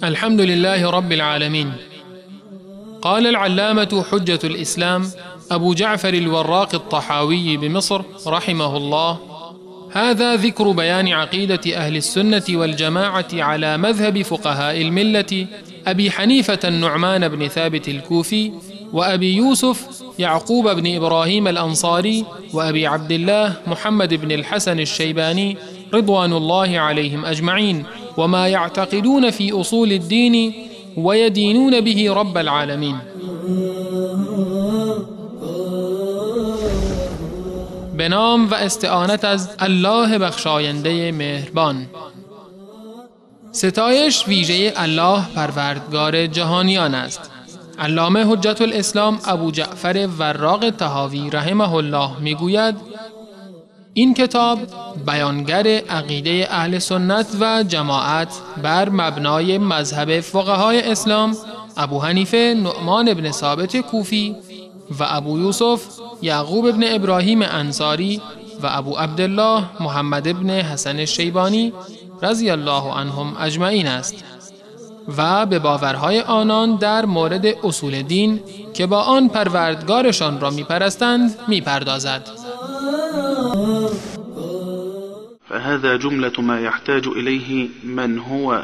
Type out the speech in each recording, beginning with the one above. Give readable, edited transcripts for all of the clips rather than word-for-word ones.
الحمد لله رب العالمين. قال العلامة حجة الإسلام أبو جعفر الوراق الطحاوي بمصر رحمه الله: هذا ذكر بيان عقيدة أهل السنة والجماعة على مذهب فقهاء الملة أبي حنيفة النعمان بن ثابت الكوفي، وأبي يوسف يعقوب بن إبراهيم الأنصاري، وأبي عبد الله محمد بن الحسن الشيباني رضوان الله عليهم أجمعين، وما يعتقدون في أصول الدين ويدينون به رب العالمين. به نام و استعانت از الله بخشاینده مهربان. ستایش ویژه الله پروردگار جهانیان است. علامه حجت الاسلام ابو جعفر وراق طحاوی رحمه الله میگوید: این کتاب بیانگر عقیده اهل سنت و جماعت بر مبنای مذهب فقهای اسلام ابو حنیفه نعمان بن ثابت کوفی و ابو یوسف یعقوب بن ابراهیم انصاری و ابو عبدالله محمد بن حسن شیبانی رضی الله عنهم اجمعین است و به باورهای آنان در مورد اصول دین که با آن پروردگارشان را میپرستند میپردازد. فهذا جملة ما يحتاج إليه من هو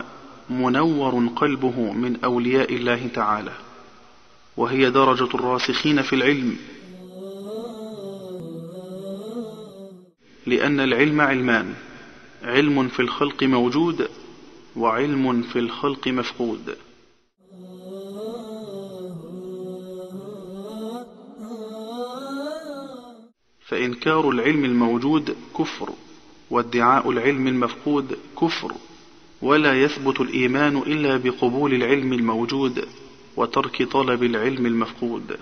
منور قلبه من أولياء الله تعالى، وهي درجة الراسخين في العلم، لأن العلم علمان: علم في الخلق موجود، وعلم في الخلق مفقود. فإنكار العلم الموجود كفر، وادعاء العلم المفقود كفر، ولا يثبت الإيمان إلا بقبول العلم الموجود وترك طلب العلم المفقود.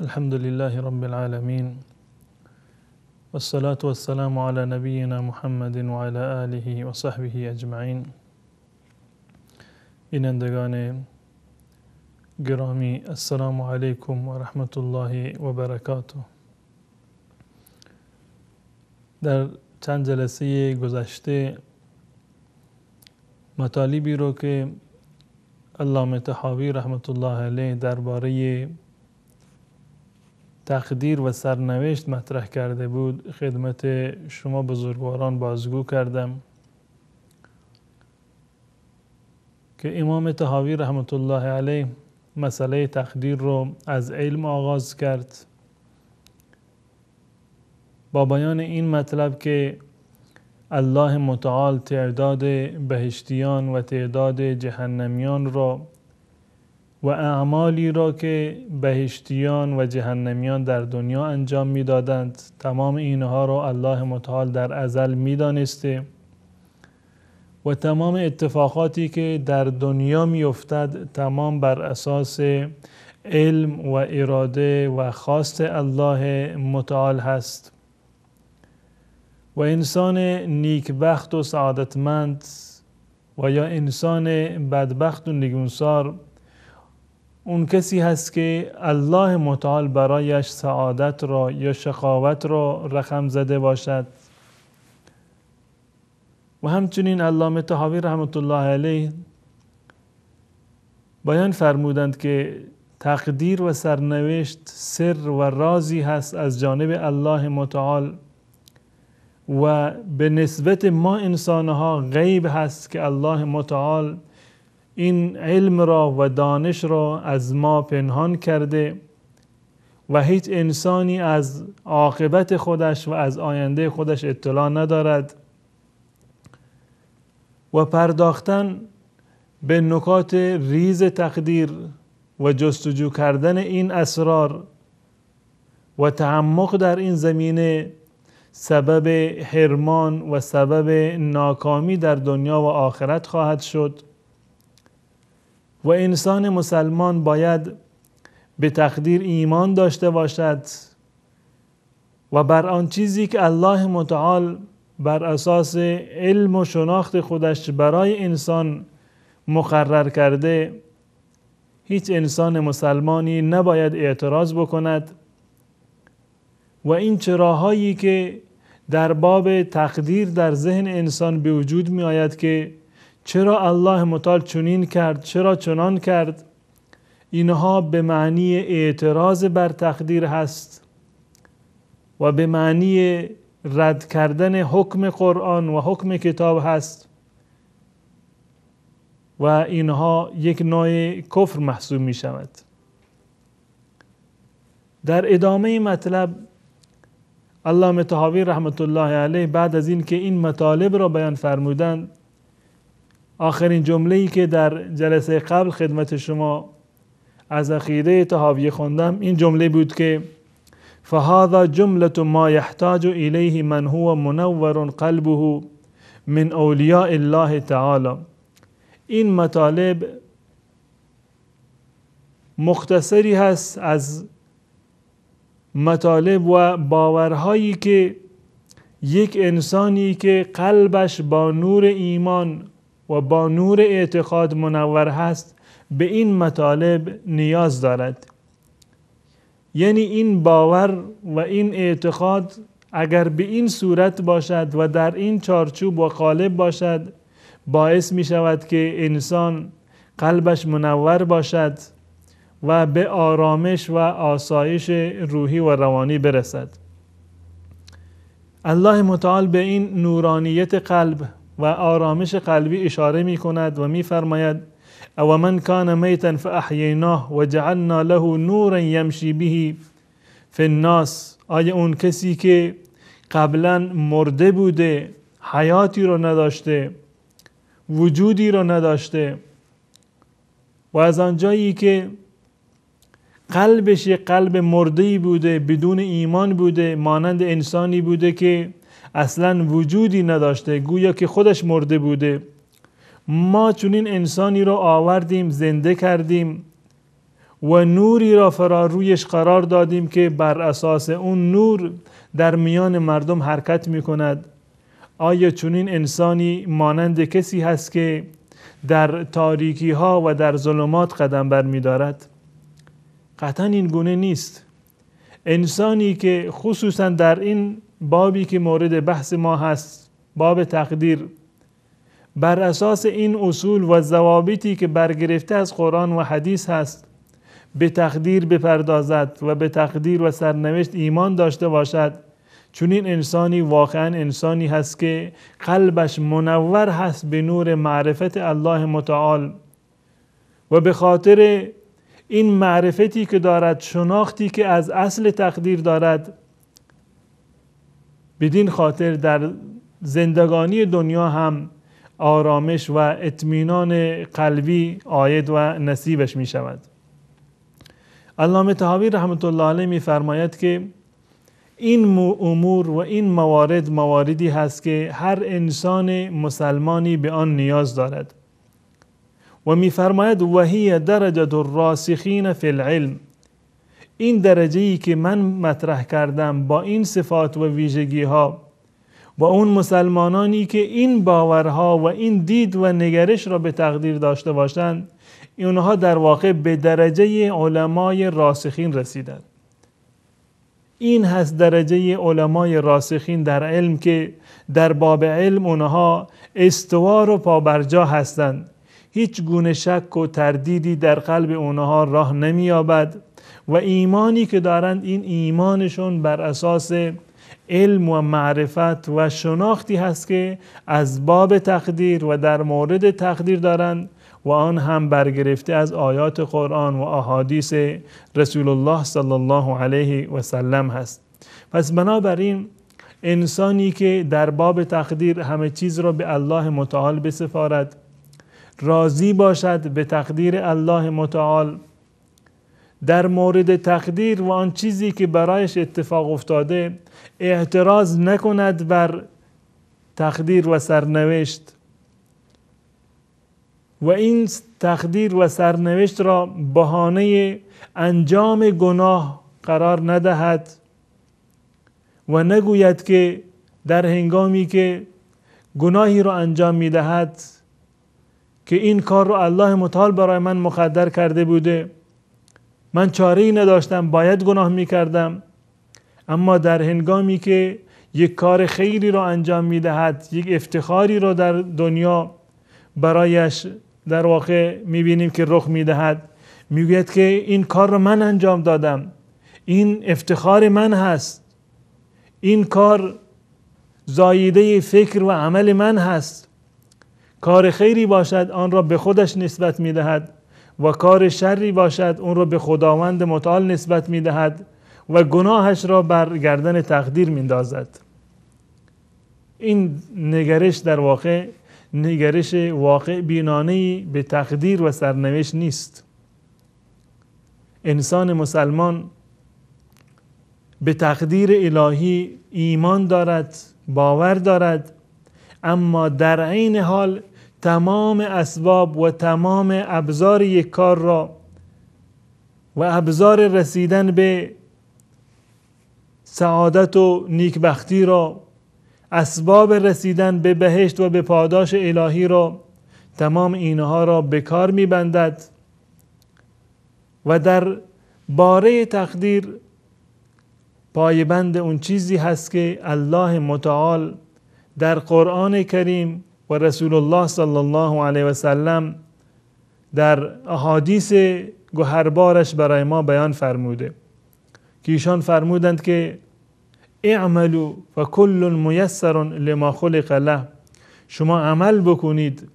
الحمد لله رب العالمين، والصلاة والسلام على نبینا محمد وعلى آله و صحبه اجمعین. بینندگان گرامی، السلام علیکم و رحمت الله و برکاته. در چند جلسه گذشته مطالبی رو که علامه طحاوی رحمت الله علیه درباره تقدیر و سرنوشت مطرح کرده بود خدمت شما بزرگواران بازگو کردم که امام طحاوی رحمت الله علیه مسئله تقدیر رو از علم آغاز کرد با بیان این مطلب که الله متعال تعداد بهشتیان و تعداد جهنمیان را و اعمالی را که بهشتیان و جهنمیان در دنیا انجام میدادند تمام اینها را الله متعال در ازل میدانسته و تمام اتفاقاتی که در دنیا میافتد تمام بر اساس علم و اراده و خواست الله متعال هست و انسان نیکبخت و سعادتمند و یا انسان بدبخت و نگونسار اون کسی هست که الله متعال برایش سعادت را یا شقاوت را رقم زده باشد. و همچنین علامه طحاوی رحمت الله علیه بیان فرمودند که تقدیر و سرنوشت سر و رازی هست از جانب الله متعال و به نسبت ما انسانها غیب هست که الله متعال این علم را و دانش را از ما پنهان کرده و هیچ انسانی از عاقبت خودش و از آینده خودش اطلاع ندارد و پرداختن به نکات ریز تقدیر و جستجو کردن این اسرار و تعمق در این زمینه سبب حرمان و سبب ناکامی در دنیا و آخرت خواهد شد و انسان مسلمان باید به تقدیر ایمان داشته باشد و بر آن چیزی که الله متعال بر اساس علم و شناخت خودش برای انسان مقرر کرده، هیچ انسان مسلمانی نباید اعتراض بکند و این چراهایی که در باب تقدیر در ذهن انسان به وجود می آید که چرا الله متعال چنین کرد، چرا چنان کرد، اینها به معنی اعتراض بر تقدیر هست و به معنی رد کردن حکم قرآن و حکم کتاب هست و اینها یک نوع کفر محسوب می شود. در ادامه مطلب علامه طحاوی رحمت الله علیه بعد از این که این مطالب را بیان فرمودند، آخرین جمله‌ای که در جلسه قبل خدمت شما از عقیده طحاوی خواندم این جمله بود که فهذا جملة ما يحتاج إليه من هو منور قلبه من اولیاء الله تعالی. این مطالب مختصری هست از مطالب و باورهایی که یک انسانی که قلبش با نور ایمان و با نور اعتقاد منور هست به این مطالب نیاز دارد. یعنی این باور و این اعتقاد اگر به این صورت باشد و در این چارچوب و قالب باشد، باعث می شود که انسان قلبش منور باشد و به آرامش و آسایش روحی و روانی برسد. الله متعال به این نورانیت قلب و آرامش قلبی اشاره می کند و می فرماید او من کان میتا فاحییناه و جعلنا له نورا یمشی به فی الناس. آیا اون کسی که قبلا مرده بوده، حیاتی رو نداشته، وجودی رو نداشته و از آنجایی که قلبش یک قلب مرده‌ای بوده، بدون ایمان بوده، مانند انسانی بوده که اصلا وجودی نداشته، گویا که خودش مرده بوده، ما چنین انسانی رو آوردیم، زنده کردیم و نوری را فرارویش قرار دادیم که بر اساس اون نور در میان مردم حرکت میکند. آیا چنین انسانی مانند کسی هست که در تاریکی ها و در ظلمات قدم بر میدارد؟ قطعا این گونه نیست. انسانی که خصوصا در این بابی که مورد بحث ما هست، باب تقدیر، بر اساس این اصول و ضوابطی که برگرفته از قرآن و حدیث هست به تقدیر بپردازد و به تقدیر و سرنوشت ایمان داشته باشد، چون این انسانی واقعا انسانی هست که قلبش منور هست به نور معرفت الله متعال و به خاطر این معرفتی که دارد، شناختی که از اصل تقدیر دارد، بدین خاطر در زندگانی دنیا هم آرامش و اطمینان قلبی عاید و نصیبش می شود. علامه طحاوی رحمت الله علیه می فرماید که این امور و این موارد مواردی هست که هر انسان مسلمانی به آن نیاز دارد و می فرماید و هی درجة الراسخین فی العلم. این درجه‌ای که من مطرح کردم با این صفات و ویژگی ها و اون مسلمانانی که این باورها و این دید و نگرش را به تقدیر داشته باشند، اونها در واقع به درجه علمای راسخین رسیدند. این هست درجه علمای راسخین در علم که در باب علم اونها استوار و پابرجا هستند. هیچ گونه شک و تردیدی در قلب اونها راه نمی‌یابد و ایمانی که دارند این ایمانشون بر اساس علم و معرفت و شناختی هست که از باب تقدیر و در مورد تقدیر دارند و آن هم برگرفته از آیات قرآن و احادیث رسول الله صلی الله علیه و سلم هست. پس بنابراین انسانی که در باب تقدیر همه چیز را به الله متعال بسپارد، راضی باشد به تقدیر الله متعال، در مورد تقدیر و آن چیزی که برایش اتفاق افتاده اعتراض نکند بر تقدیر و سرنوشت و این تقدیر و سرنوشت را بهانه انجام گناه قرار ندهد و نگوید که در هنگامی که گناهی را انجام میدهد که این کار رو الله متعال برای من مقدر کرده بوده، من چاره‌ای نداشتم، باید گناه میکردم. اما در هنگامی که یک کار خیری را انجام میدهد، یک افتخاری را در دنیا برایش در واقع میبینیم که رخ میدهد، میگوید که این کار را من انجام دادم، این افتخار من هست، این کار زاییده فکر و عمل من هست. کار خیری باشد آن را به خودش نسبت میدهد و کار شری باشد اون را به خداوند متعال نسبت میدهد و گناهش را بر گردن تقدیر میندازد. این نگرش در واقع نگرش واقع بینانه‌ای به تقدیر و سرنوشت نیست. انسان مسلمان به تقدیر الهی ایمان دارد، باور دارد، اما در عین حال تمام اسباب و تمام ابزار یک کار را و ابزار رسیدن به سعادت و نیکبختی را، اسباب رسیدن به بهشت و به پاداش الهی را، تمام اینها را به کار می‌بندد و در باره تقدیر پایبند اون چیزی هست که الله متعال در قرآن کریم و رسول الله صلی الله علیه و سلم در احادیث گوهربارش برای ما بیان فرموده که ایشان فرمودند که اعملوا فکل میسر لما خلق له، شما عمل بکنید،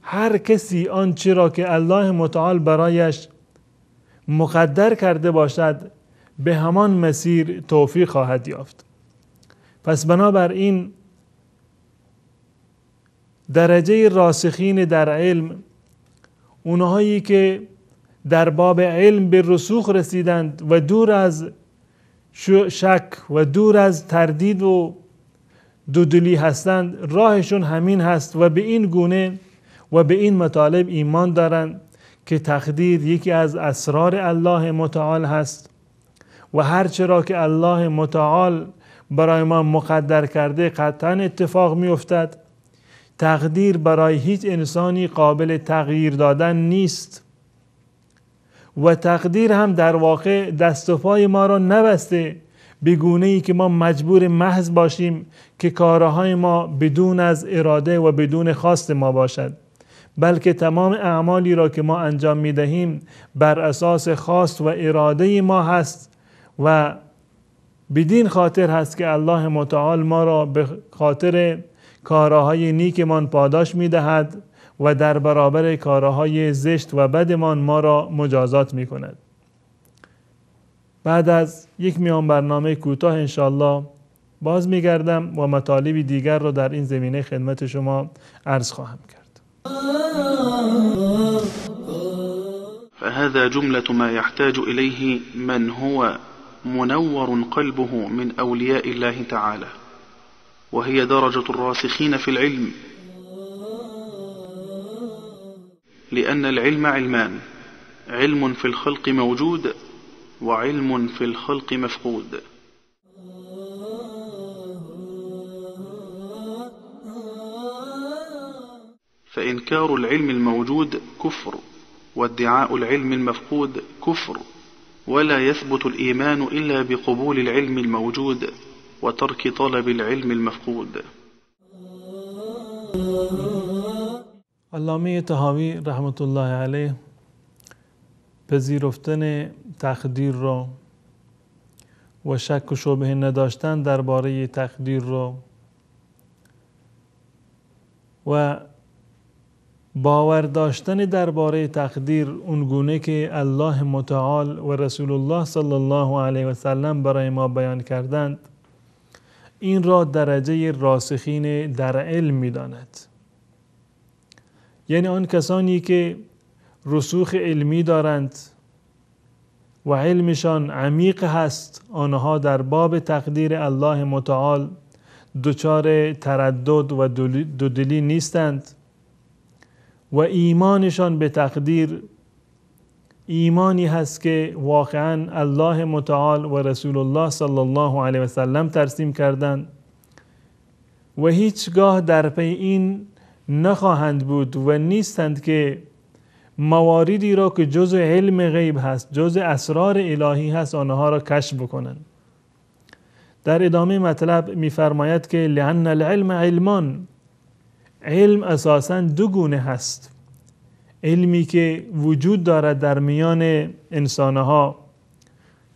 هر کسی آنچه را که الله متعال برایش مقدر کرده باشد به همان مسیر توفیق خواهد یافت. پس بنابراین درجه راسخین در علم، اونهایی که در باب علم به رسوخ رسیدند و دور از شک و دور از تردید و دودلی هستند، راهشون همین هست و به این گونه و به این مطالب ایمان دارند که تقدیر یکی از اسرار الله متعال هست و هر چرا که الله متعال برای ما مقدر کرده قطعا اتفاق می افتد. تقدیر برای هیچ انسانی قابل تغییر دادن نیست و تقدیر هم در واقع دست و پای ما را نبسته به گونه ای که ما مجبور محض باشیم که کارهای ما بدون از اراده و بدون خواست ما باشد، بلکه تمام اعمالی را که ما انجام می دهیم بر اساس خواست و اراده ما هست و بدین خاطر هست که الله متعال ما را به خاطر کارهای نیکمان پاداش می دهد و در برابر کارهای زشت و بدمان ما را مجازات می کند. بعد از یک میان برنامه کوتاه انشالله باز می گردم و مطالب دیگر را در این زمینه خدمت شما عرض خواهم کرد. فهذا جملة ما يحتاج إليه من هو منور قلبه من أولياء الله تعالى، وهي درجة الراسخين في العلم، لأن العلم علمان: علم في الخلق موجود وعلم في الخلق مفقود. فإنكار العلم الموجود كفر، وادعاء العلم المفقود كفر، ولا يثبت الإيمان إلا بقبول العلم الموجود وترك طلب العلم المفقود. علامه طحاوی رحمت الله علیه پذیرفتن تقدیر را و شک و شبهه نداشتن درباره تقدیر را و باور داشتن درباره تقدیر اونگونه که الله متعال و رسول الله صلی الله علیه و سلم برای ما بیان کردند، این را درجه راسخین در علم می‌داند. یعنی آن کسانی که رسوخ علمی دارند و علمشان عمیق هست، آنها در باب تقدیر الله متعال دچار تردد و دودلی نیستند و ایمانشان به تقدیر ایمانی هست که واقعا الله متعال و رسول الله صلی الله علیه و سلم ترسیم کردند و هیچگاه در پی این نخواهند بود و نیستند که مواردی را که جزء علم غیب هست، جزء اسرار الهی هست، آنها را کشف بکنند. در ادامه مطلب می‌فرماید که لأن العلم علمان، علم اساساً دو گونه هست. علمی که وجود دارد در میان انسانها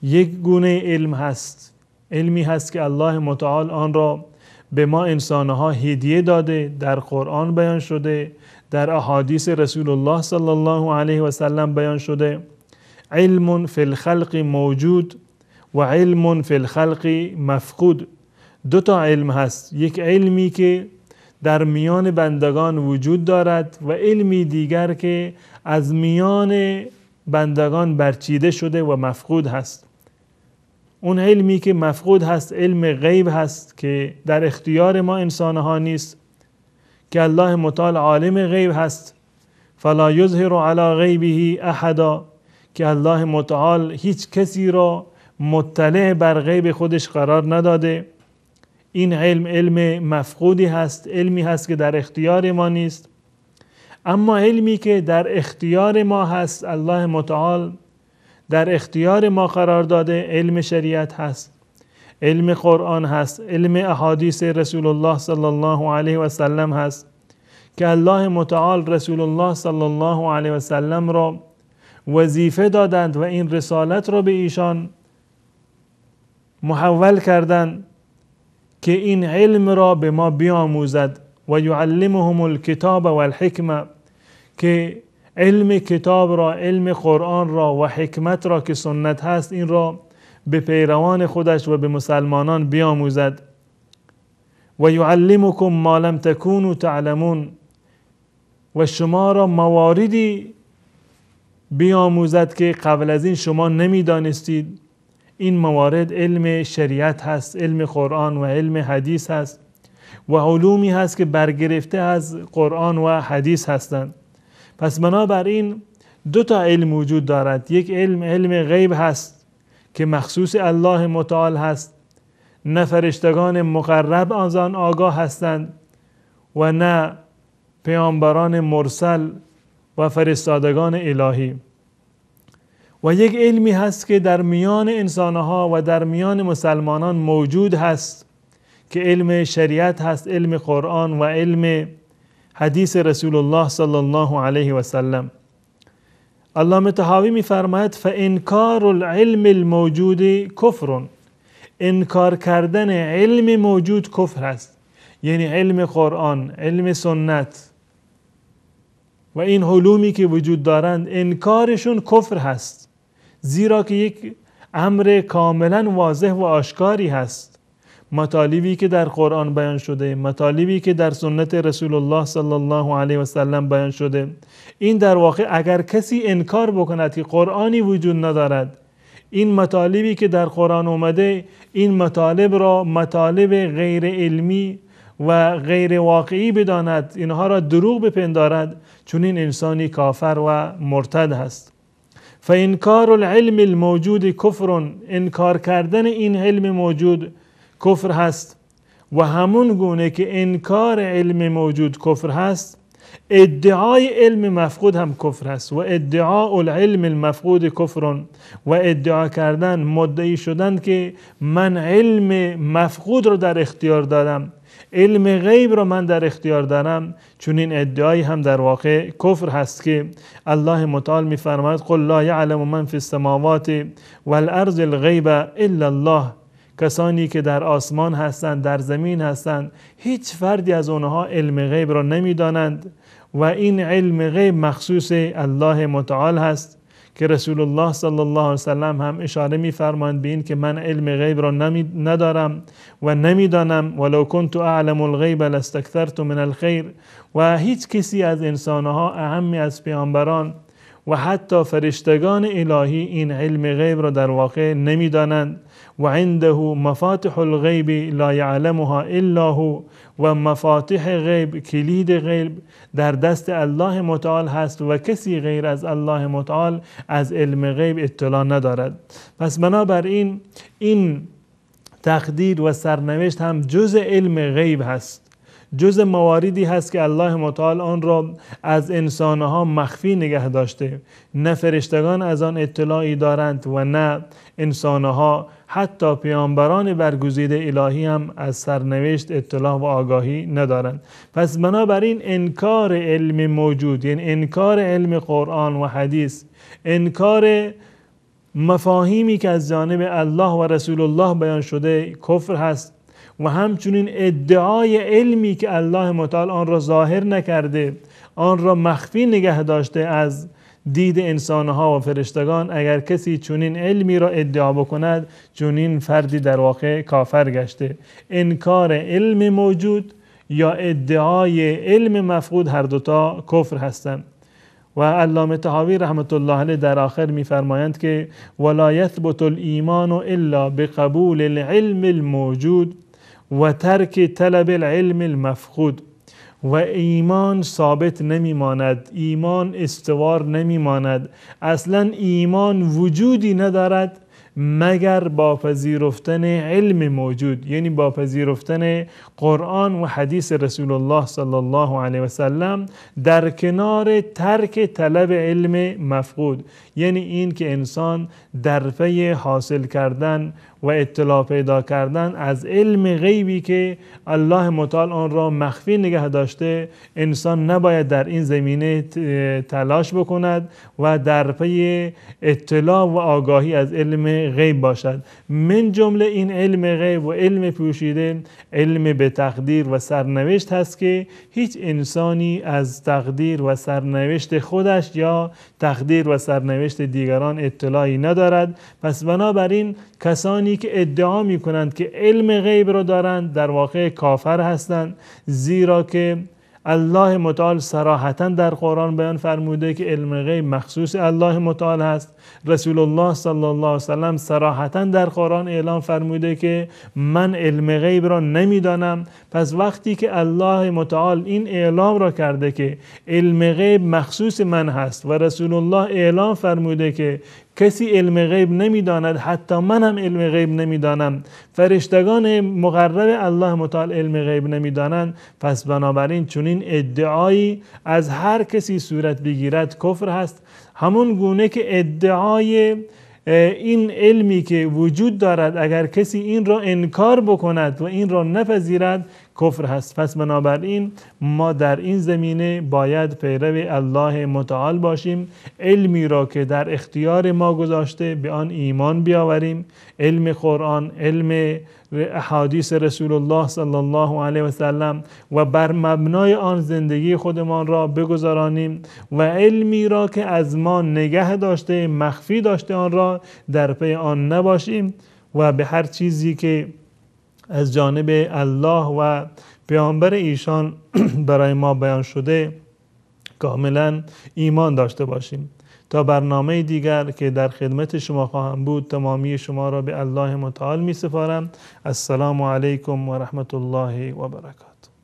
یک گونه علم هست، علمی هست که الله متعال آن را به ما انسانها هدیه داده، در قرآن بیان شده، در احادیث رسول الله صلی الله علیه و سلم بیان شده. علم فی الخلق موجود و علم فی الخلق مفقود. دو تا علم هست، یک علمی که در میان بندگان وجود دارد و علمی دیگر که از میان بندگان برچیده شده و مفقود هست. اون علمی که مفقود هست علم غیب هست که در اختیار ما انسانها نیست، که الله متعال عالم غیب هست. فلا یظهر علی غیبه احدا، که الله متعال هیچ کسی را مطلع بر غیب خودش قرار نداده. این علم علم مفقودی هست، علمی هست که در اختیار ما نیست. اما علمی که در اختیار ما هست، الله متعال در اختیار ما قرار داده، علم شریعت هست، علم قرآن هست، علم احادیث رسول الله صلی الله علیه و سلم هست که الله متعال رسول الله صلی الله علیه و سلم را وظیفه دادند و این رسالت را به ایشان محول کردند که این علم را به ما بیاموزد. و یعلمهم الکتاب والحکمه، که علم کتاب را، علم قرآن را و حکمت را که سنت هست، این را به پیروان خودش و به مسلمانان بیاموزد. و یعلمکم ما لم تکونوا تعلمون، و شما را مواردی بیاموزد که قبل از این شما نمیدانستید. این موارد علم شریعت هست، علم قرآن و علم حدیث هست و علومی هست که برگرفته از قرآن و حدیث هستند. پس بنابراین دو تا علم وجود دارد. یک علم علم غیب هست که مخصوص الله متعال هست، نه فرشتگان مقرب از آن آگاه هستند و نه پیامبران مرسل و فرستادگان الهی. و یک علمی هست که در میان انسانها و در میان مسلمانان موجود هست که علم شریعت هست، علم قرآن و علم حدیث رسول الله صلی الله علیه و سلم. علامه طحاوی می‌فرماید فانکار العلم الموجود کفر، انکار کردن علم موجود کفر است، یعنی علم قرآن، علم سنت و این علومی که وجود دارند انکارشون کفر هست، زیرا که یک امر کاملا واضح و آشکاری هست. مطالبی که در قرآن بیان شده، مطالبی که در سنت رسول الله صلی الله علیه و سلم بیان شده، این در واقع اگر کسی انکار بکند که قرآنی وجود ندارد، این مطالبی که در قرآن اومده، این مطالب را مطالب غیر علمی و غیر واقعی بداند، اینها را دروغ بپندارد، چون این انسانی کافر و مرتد هست. فانکار العلم الموجود کفر، انکار کردن این علم موجود کفر هست. و همون گونه که انکار علم موجود کفر هست، ادعای علم مفقود هم کفر هست. و ادعاء العلم المفقود کفر، و ادعا کردن، مدعی شدن که من علم مفقود رو در اختیار دارم، علم غیب رو من در اختیار دارم، چون این ادعایی هم در واقع کفر هست که الله متعال می‌فرماید قل لا یعلم من فی السماوات والارض الغیب الا الله. کسانی که در آسمان هستند، در زمین هستند، هیچ فردی از اونها علم غیب را نمیدانند و این علم غیب مخصوص الله متعال هست که رسول الله صلی الله علیه وسلم هم اشاره می‌فرمایند به این که من علم غیب را ندارم و نمیدانم، ولو كنت اعلم الغیب لاستکثرت من الخیر. و هیچ کسی از انسانها، اهم از پیامبران و حتی فرشتگان الهی، این علم غیب را در واقع نمیدانند و عنده مفاتح الغیب لا یعلمها الا هو، و مفاتیح غیب، کلید غیب در دست الله متعال هست و کسی غیر از الله متعال از علم غیب اطلاع ندارد. پس بنابراین این تقدیر و سرنوشت هم جز علم غیب هست، جز مواردی هست که الله متعال آن را از انسانها مخفی نگه داشته. نه فرشتگان از آن اطلاعی دارند و نه انسانها، حتی پیامبران برگزیده الهی هم از سرنوشت اطلاع و آگاهی ندارند. پس بنابراین انکار علم موجود، یعنی انکار علم قرآن و حدیث، انکار مفاهیمی که از جانب الله و رسول الله بیان شده کفر هست، و همچنین ادعای علمی که الله متعال آن را ظاهر نکرده، آن را مخفی نگه داشته از دید انسانها و فرشتگان، اگر کسی چنین علمی را ادعا بکند چنین فردی در واقع کافر گشته. انکار علم موجود یا ادعای علم مفقود هر دوتا کفر هستند. و علامه طحاوی رحمت الله علیه در آخر می‌فرمایند که ولا یثبت الایمان الا بقبول العلم الموجود و ترک طلب العلم المفقود. و ایمان ثابت نمیماند، ایمان استوار نمیماند، اصلا ایمان وجودی ندارد مگر با پذیرفتن علم موجود، یعنی با پذیرفتن قرآن و حدیث رسول الله صلی الله علیه و سلم در کنار ترک طلب علم مفقود، یعنی این که انسان در پی حاصل کردن و اطلاع پیدا کردن از علم غیبی که الله متعال آن را مخفی نگه داشته، انسان نباید در این زمینه تلاش بکند و در پی اطلاع و آگاهی از علم غیب باشد. من جمله این علم غیب و علم پوشیده علم به تقدیر و سرنوشت هست که هیچ انسانی از تقدیر و سرنوشت خودش یا تقدیر و سرنوشت دیگران اطلاعی ندارد. پس بنابراین کسانی که ادعا میکنند که علم غیب را دارند در واقع کافر هستند، زیرا که الله متعال صراحتا در قرآن بیان فرموده که علم غیب مخصوص الله متعال هست. رسول الله صلی الله علیه وسلم صراحتا در قرآن اعلام فرموده که من علم غیب را نمیدانم. پس وقتی که الله متعال این اعلام را کرده که علم غیب مخصوص من هست و رسول الله اعلام فرموده که کسی علم غیب نمیداند، حتی من هم علم غیب نمیدانم، فرشتگان مقرب الله متعال علم غیب نمیدانند، پس بنابراین چنین ادعایی از هر کسی صورت بگیرد کفر هست. همون گونه که ادعای این علمی که وجود دارد اگر کسی این را انکار بکند و این را نپذیرد کفر هست. پس بنابراین ما در این زمینه باید پیرو الله متعال باشیم، علمی را که در اختیار ما گذاشته به آن ایمان بیاوریم، علم قرآن، علم احادیث رسول الله صلی الله علیه و سلم، و بر مبنای آن زندگی خودمان را بگذارانیم و علمی را که از ما نگه داشته، مخفی داشته، آن را در پی آن نباشیم و به هر چیزی که از جانب الله و پیامبر ایشان برای ما بیان شده کاملا ایمان داشته باشیم. تا برنامه دیگر که در خدمت شما خواهم بود، تمامی شما را به الله متعال می سپارم. السلام علیکم و رحمت الله و برکاته.